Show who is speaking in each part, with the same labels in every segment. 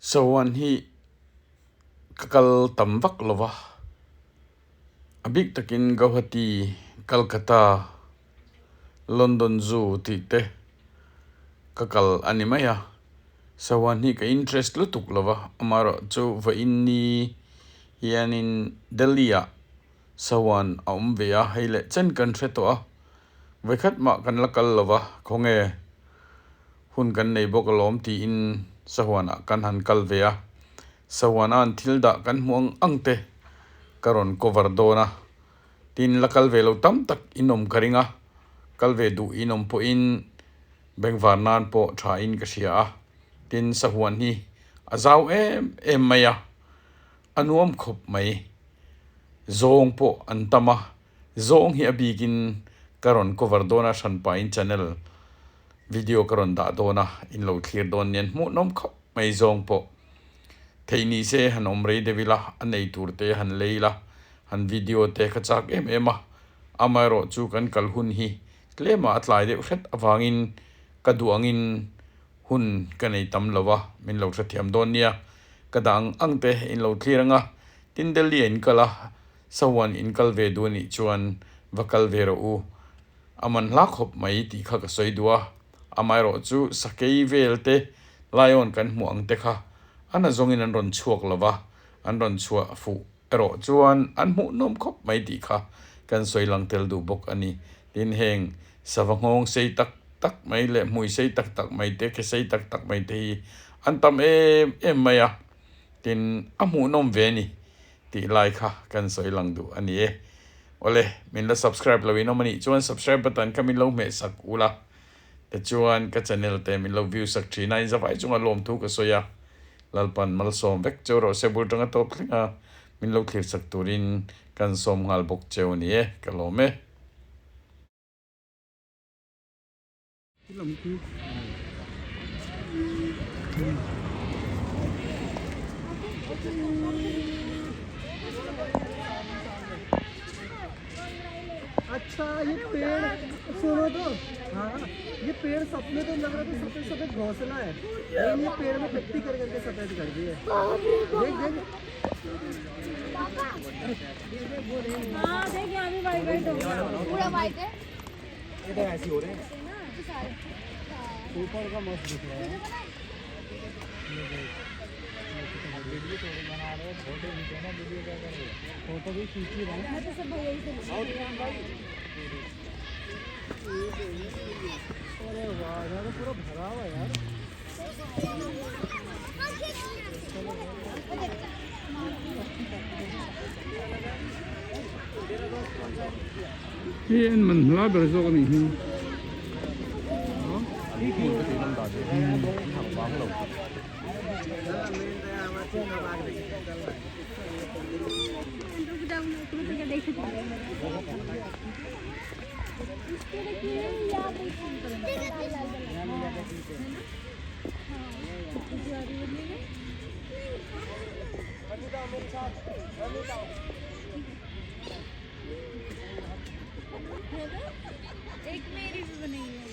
Speaker 1: Sahuan hi ka kal tam vak lo va, a bik takin Guwahati, Calcutta, London Zoo tih te ka kal a ni mai a. Sahuan hi ka interest lutuk lo va, amaherawhchu vawiin ni hianin Delhi ah Sahuan a awm ve a, hei leh chen kan hre tawh a, vawikhat mah kan la kal lo va, khawnge hun kan nei bawk alawm tiin Sahuanah kan han kal ve a, Sahuana an thil dah kan hmuh ang ang te ka rawn cover dawn a, tin la kal ve lo tam tak in awm ka ring a, kal ve duh in awm pawhin bengvar nan pawh tha in ka hria a, tin Sahuan hi a zau em em mai a. A nuam khawp mai. Zawng pawh an tam a, zawng hi a bikin ka rawn cover dawn a, hranpain channel video ka rawn dah dawn a, in lo thlir dawn nia, hmuhnawm khawp mai zawng pawh. Theih ni se han awm rei deuh ila, a nei tur te han lei ila, han video te ka chak em em a, amaherawh chu kan kal hun hi tlema a tlai deuh hret avangin ka duh angin Hun ka nei tam lo a, min lo hrethiam dawn nia. Ka dah ang ang te in lo thlir ang a, tin Delhi a in kal a, Sahuan in kal ve duh anih chuan va kal ve rawh u. A man hla khawp mai tih kha ka sawi duh a, amaherawh chu sakei vel te Lion kan hmuh ang te kha a na zawngin an rawn chhuak lo va, an rawn chhuah fuh erawh chuan an hmuhnawm khawp mai tih kha kan sawi lang tel duh bawk a ni. Tin heng sava nghawng sei tak tak mai leh hmui sei tak tak mai te, ke sei tak tak mai te hi an tam em em mai a, tin a hmuhnawm ve a ni tih lai kha kan sawi lang duh a ni e. Awle, min la subscribe lo in awm a nih chuan subscribe button kha min lo hmeh sak ula, tichuan ka channel te min lo view sak thin a, inzavai chunga lawmthu ka sawi a, Lalpan malsawm vek cheu rawh se bul tanga tawp thleng a, min lo thlir sak turin kan sawm nghal bawk cheu a ni e, ka lawm e.
Speaker 2: अच्छा ये पेड़ सुनो तो हाँ ये पेड़ सपने तो लग रहा था सफेद सफेद घोंसला है लेकिन ये पेड़ में मिट्टी कर करके सफेद कर दी है देख देख
Speaker 3: हाँ देख यहाँ भी वाइट वाइट हो गया
Speaker 4: पूरा वाइट है
Speaker 2: ये तो ऐसे हो रहे हैं ऊपर का मस्त दिख रहा है फोटो भी खींची भाई
Speaker 3: मैं तो सब भैया ही से
Speaker 2: अरे वाह यार तो पूरा भरा हुआ है यार
Speaker 1: Hi en man hla ber zawk a nih hi.
Speaker 3: रुक जाओ मैं देख एक मेरी भी बनाई है।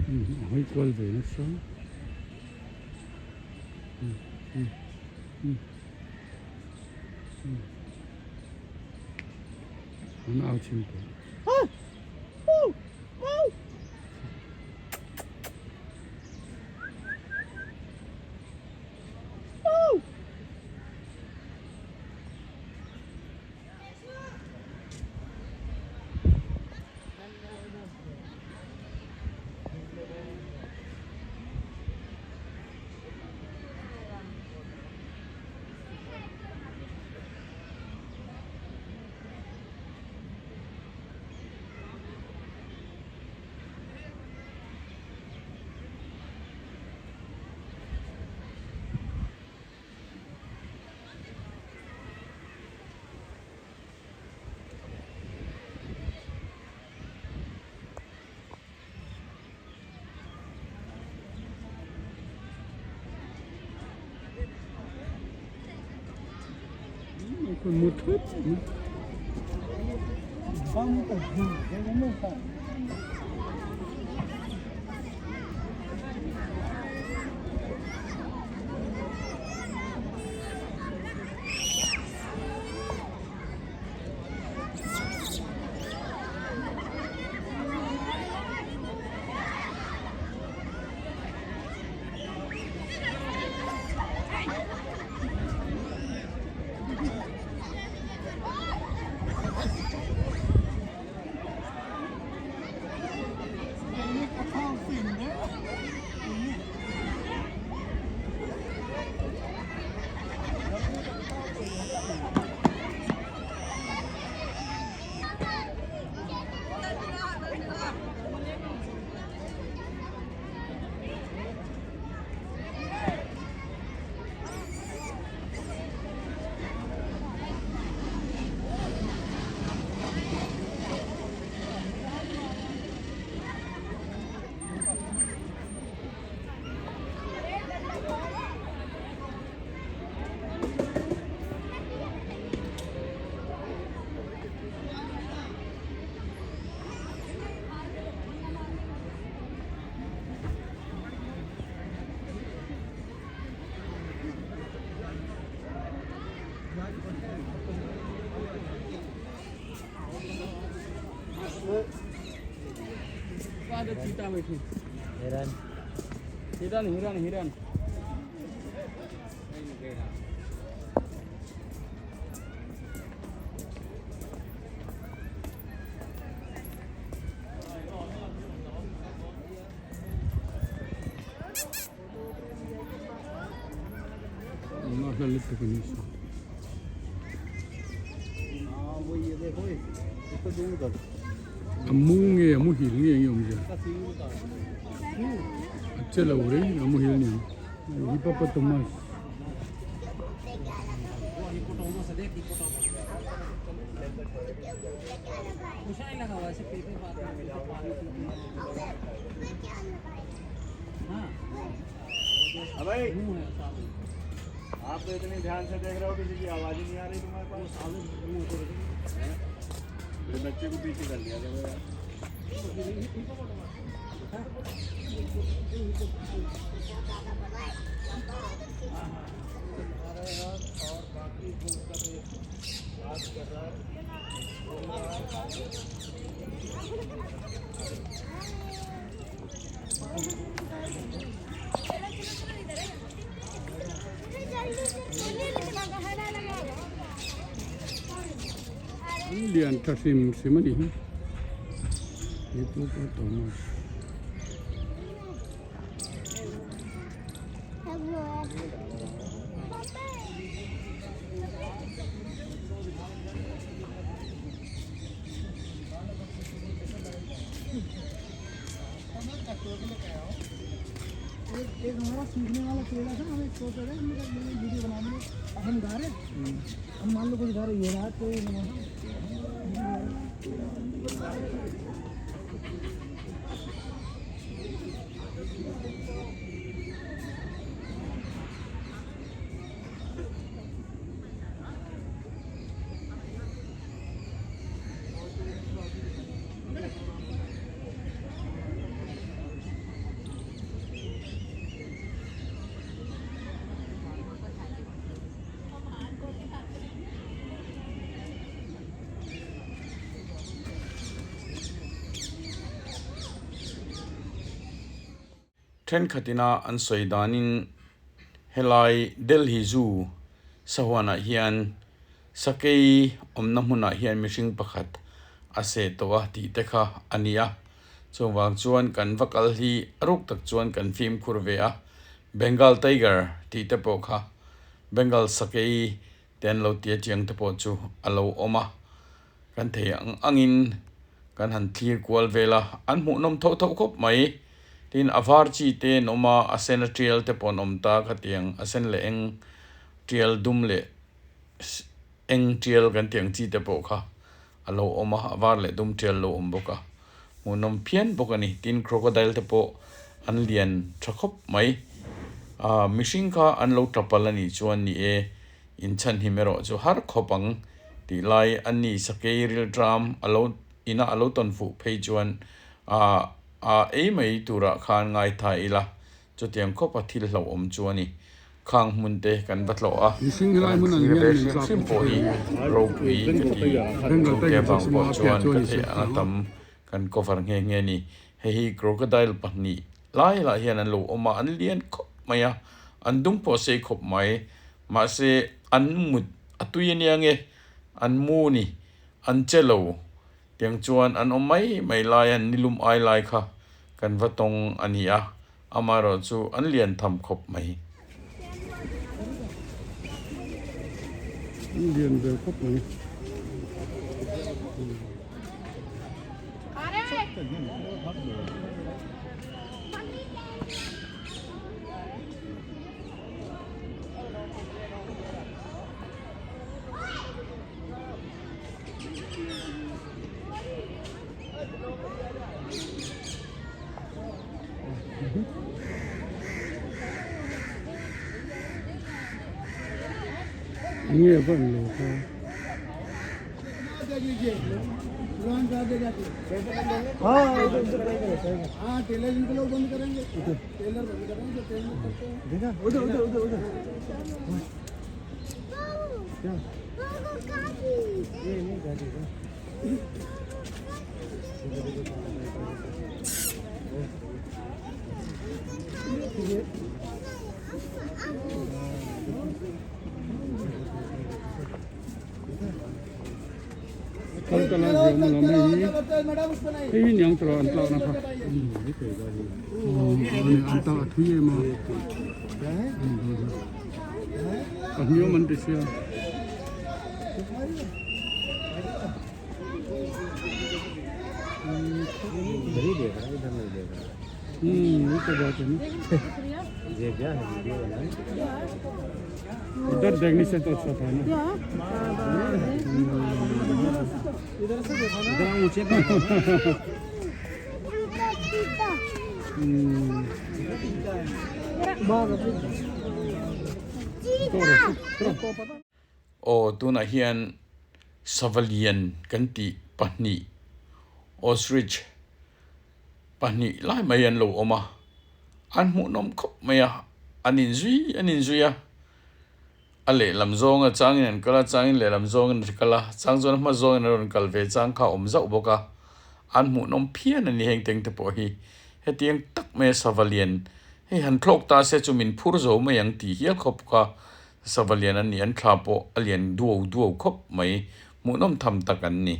Speaker 1: A hawi kual ve nasa. An au chhin tawh. Mu thut mai. A mu nge a muhil nge nge awmzia a che lo reng a muhil nen hippopotamus. An lian tha hrim hrim a ni hi hippopotamus. Thenkhatina an sawi danin helai Delhi Zoo sahuanah hian sakei awmna hmunah hian mihring pakhat a seh tawh a tih te kha a ni a. Chuvang chuan kan va kal hi a ruk tak chuan kan fimkhur ve a, Bengal Tiger tih te pawh kha Bengal sakei te an lo tia chiang te pawh chu a lo awm a. Kan thei ang angin kan han thlir kual vel a, an hmuhnawm tho tho khawp mai. Tin, a var chi te an awm a, a sen a tial te pawh an awm ta khatiang, a sen leh eng tial dum leh eng tial kan tih ang chi te pawh kha a lo awm a, a var leh dum tial lo awm bawk a, hmuhnawm phian bawk a ni. Tin, crocodile te pawh an lian tha khawp mai. Ahh mihring kha an lo tla palh a nih chuan ni e. Inchhanhim erawh chu har khawp ang tih lai a ni sakei rilṭam a lo ina a lo tawn fuh phei chuan ah ah ei mai turah khan ngaithla ila chutiang khawpa thil hlauhawm chu a ni. Khang hmun te kan va tlawh a, kan han thlir ve hrim hrim pawh hi ropui ka ti. Chungte avang pawh chuan ka theih anga tam kan cover nghe nghe a ni. Hei hi crocodile pahnih lai lah hian an lo awm a, an lian khawp mai a, an dung pawh sei khawp mai. Mahse an mut a tui ania nge, an mu ni, an che lo. Tiang chuan an awm mai mai lai a, nilum ai lai kha kan va tawng a ni a, amaherawh chu an lian tham khawp mai.
Speaker 4: An lian ve khawp mai. Nge van lo kha. Kalkala ziah maw lam hei hi hei hi niang tawh an tlakna kha an tlak a thui em a a hniam an ti sia. इधर देखने से तो अच्छा था ना इधर ऊंचे
Speaker 1: Aw tunah hian Savalian kan tih pahnih ostrich pahnih lai mai an lo awm a, an hmuhnawm khawp mai a, an inzui an inzui a, a lehlam zawnga changin an kal a changin lehlam zawngin an kal a, chang chuan a hma zawngin an rawn kal ve chang kha a awm zauh bawk a, an hmuhnawm phian a ni heng teng te pawh hi, hetiang tak maia Savalian hei han thlawk ta se chu min phur zo mai ang tih hial khawp kha Sava lian an ni, an thla pawh a lian duau duau khawp mai, hmuhnawm tham tak an ni.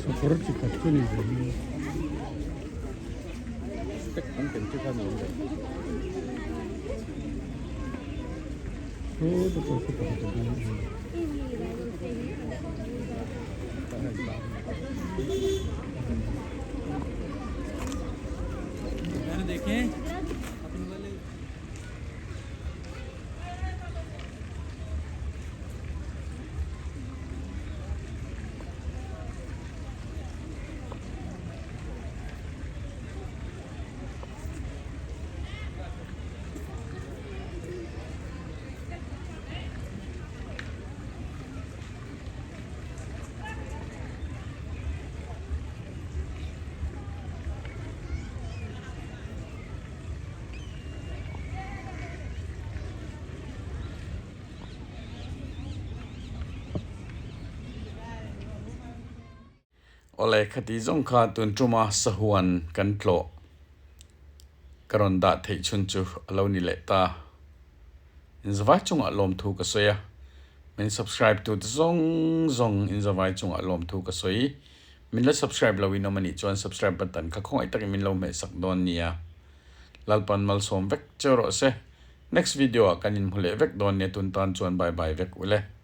Speaker 4: Sakawr chi khat chu ni ve hi.
Speaker 1: Awle khati zawng kha tun tuma sahuan kan tlawh ka rawn dah theih chhun chu a lo ni leh ta. Inzavai chungah lawmthu ka sawi a, min subscribe tute zawng zawng inzavai chungah lawmthu ka sawi. Min la subscribe lo in awm anih chuan subscribe button kha khawngaih takin min lo hmehsak dawn nia. Lalpan malsawm vek cheu rawh se. Next video ah kan inhmu leh vek dawn nia tun tan chuan bye bye vek ule.